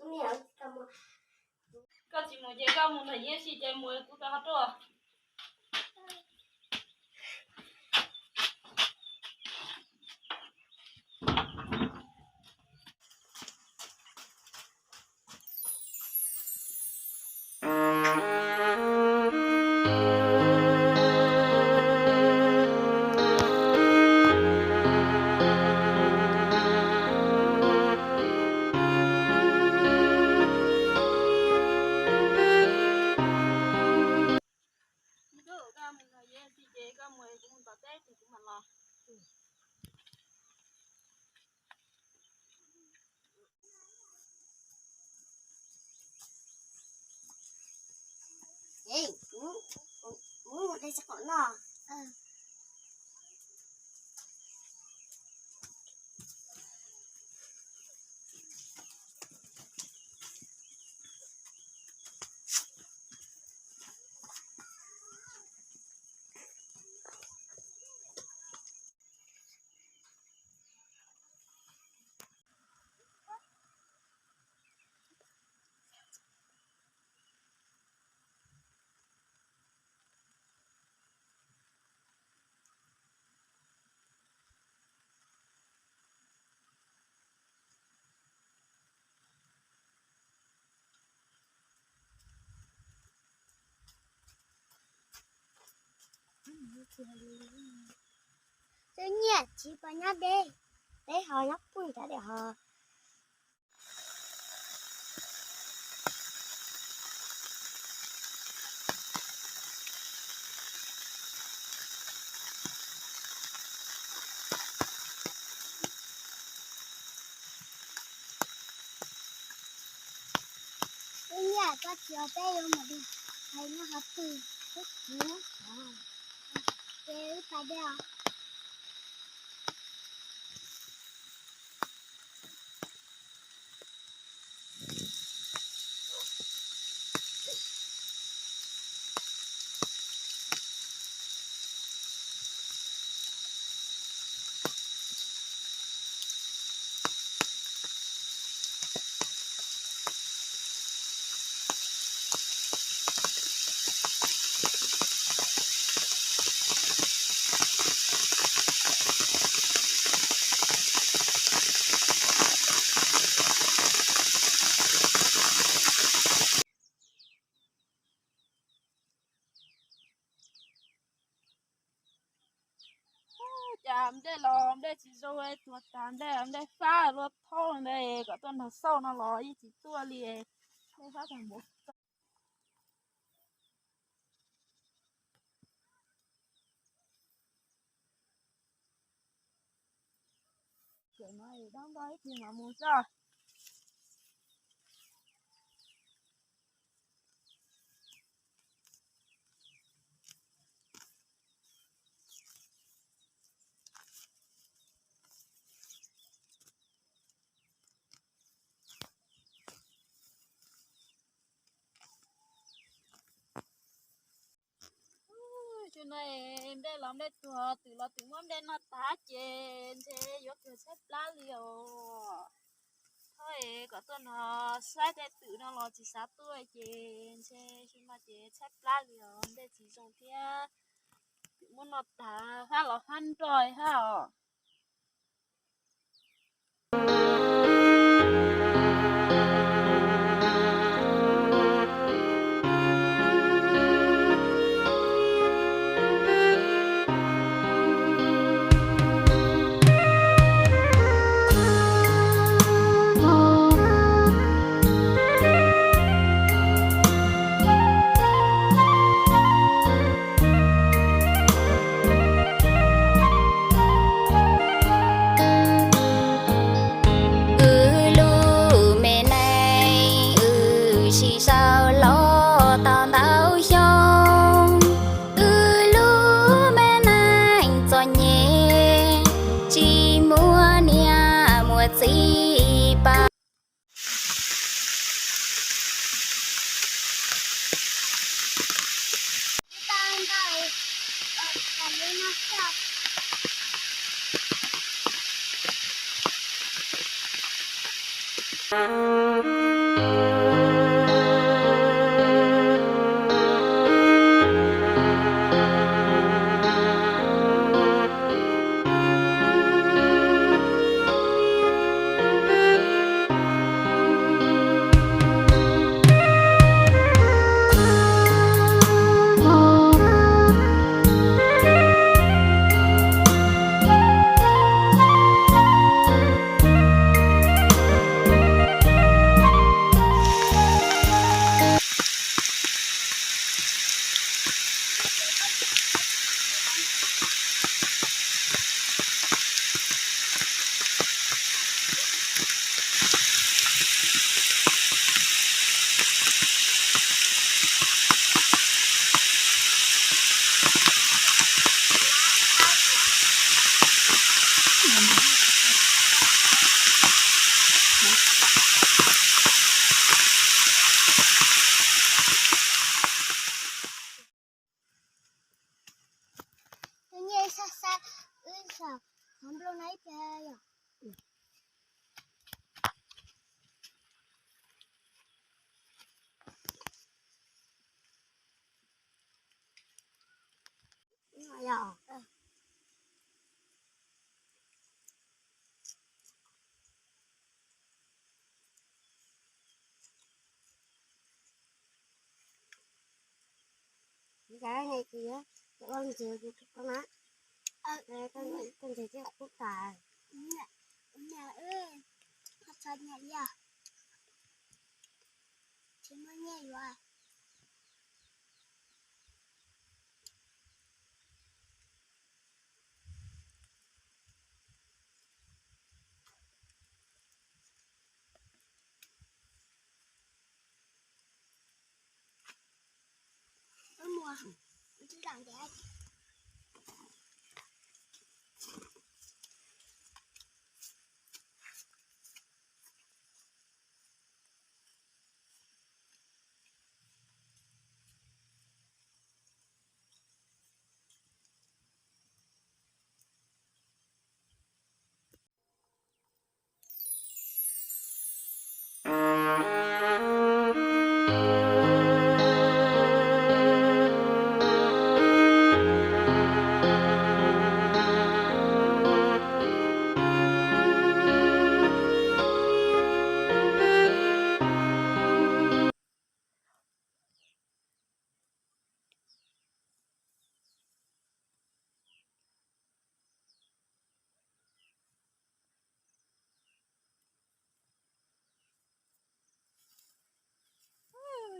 Koj tsis mus ces koj mus nrog Yeeb si ces mus kuv rau qhov rooj. Koj mus nrog Yeeb si ces koj mus, kuv mus tom teb ces kuv mam los. Twb nyiaj tsis pom nyob deb, peb ho nyob puag nrad deb ho. Wb nyiaj koj tsis, peb yuav mus hais nyob qhov twg, wb tsis nyob, ces wb pais deb os. Cas nplej los nplej tsis zoo, tuag tag nplej, nplej fab luaj thoob nplej, kom tuaj nrog xauj no los yeej tsis tuaj li. Nplej fab tag npaum. Cov no dab npoj ib tug mam mus tso. Tus no nplej los nplej tuag, twm los twm muab nplej noj tag ces ntshe yuav kawg tshaib plab li os. Thov es kom tuaj nrog saib tej twm no los tsis xav tuaj ces ntshe xyoo no ces tshaib plab li os, nplej tsis zoo thiab. Twm muab noj tag, fab los fab nroj hab os. Wb lub me neej wb sib sau los tau ntau xyoo. Wb lub me neej txom nyem tsis muaj niam muaj txiv pab. Cas ne kuv yuav ua ntses kuv koj na. Koj ntses thiaj qub tas. Tsis muaj nyiaj yuav.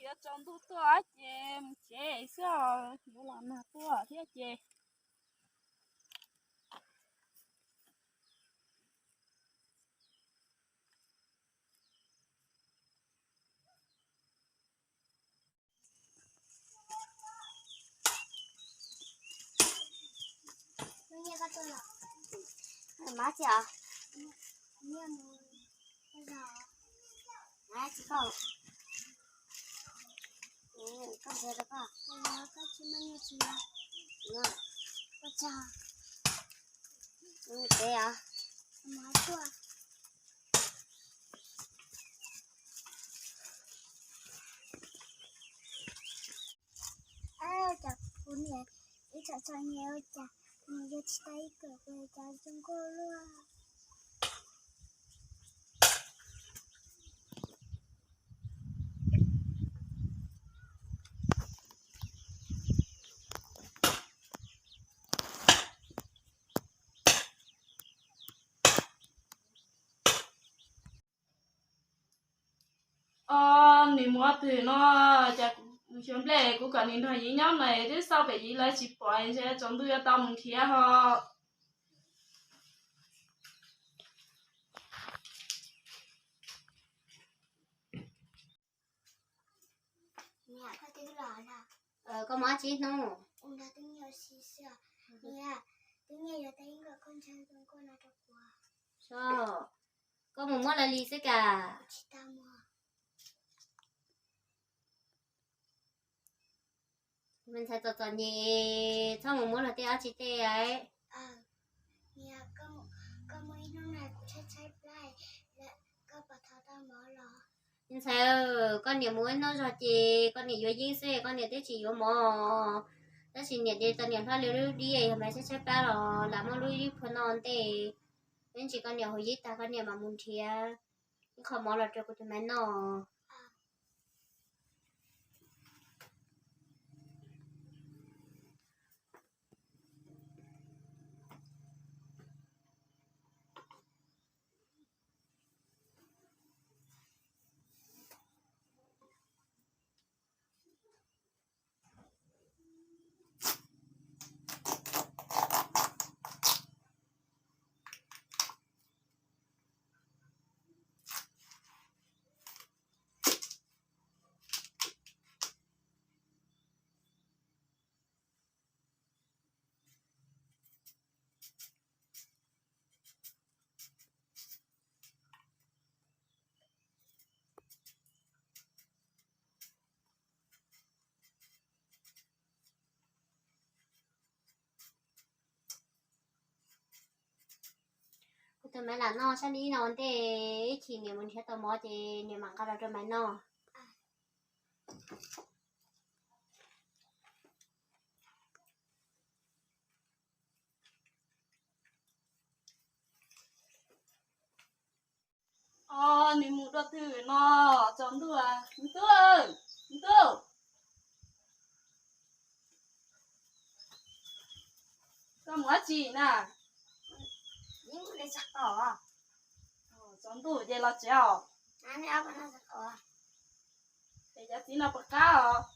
Yuav tsaus ntuj tuaj ces mus tsev xwb, yuav los nag tuaj thiab ces. Mab tsis os? Mab tsis koj? Koj ntxiv rau koj. Koj tsis muaj nyiaj tsis muaj. Koj tsis. Mus tsev os. Cas kuv niam ib txhom txom nyem ua cas nws yuav tsis tau ib kawm kuv cas zoo nkauj luaj. Os, nim mus ob tug no, cas mus xyuas nplej kuv kom nim nrog yim nyob no twb xauj pem yim lawv tsis pom, ntshe tsaus ntuj yuav tau mus nrhiav ho. Koj mus dab tsi hnub? Koj mus muab lawv li xwb cas? Me ntxhais txom txom nyem txhob mus muab luag tej dab tsi tej. Me ntxhais, koj niam mus ib hnub zog ces koj niam yuav yeeb xwb, koj niam twb tsis yuav mov. Tab sis niam ces tau niam hlob li lub dib yog mas tshaib tshaib plab los lam muab lub ib phua noj ntej. Ib ntsis koj niam haus yeeb tag koj niam mam mus nrhiav ib qho mov los rau kuv tus maiv noj. Kuv tus maiv lam noj sab nib no ua ntej, ib chim niam mus nrhiav tau mov ces niam mam nqa los rau maiv noj. Os, nws mus dua twg no, tsaus ntuj, me tub, me tub. Koj mus dab tsi na? Tsaus ntuj ces los tsev os. Es cov txiv no puas qab os?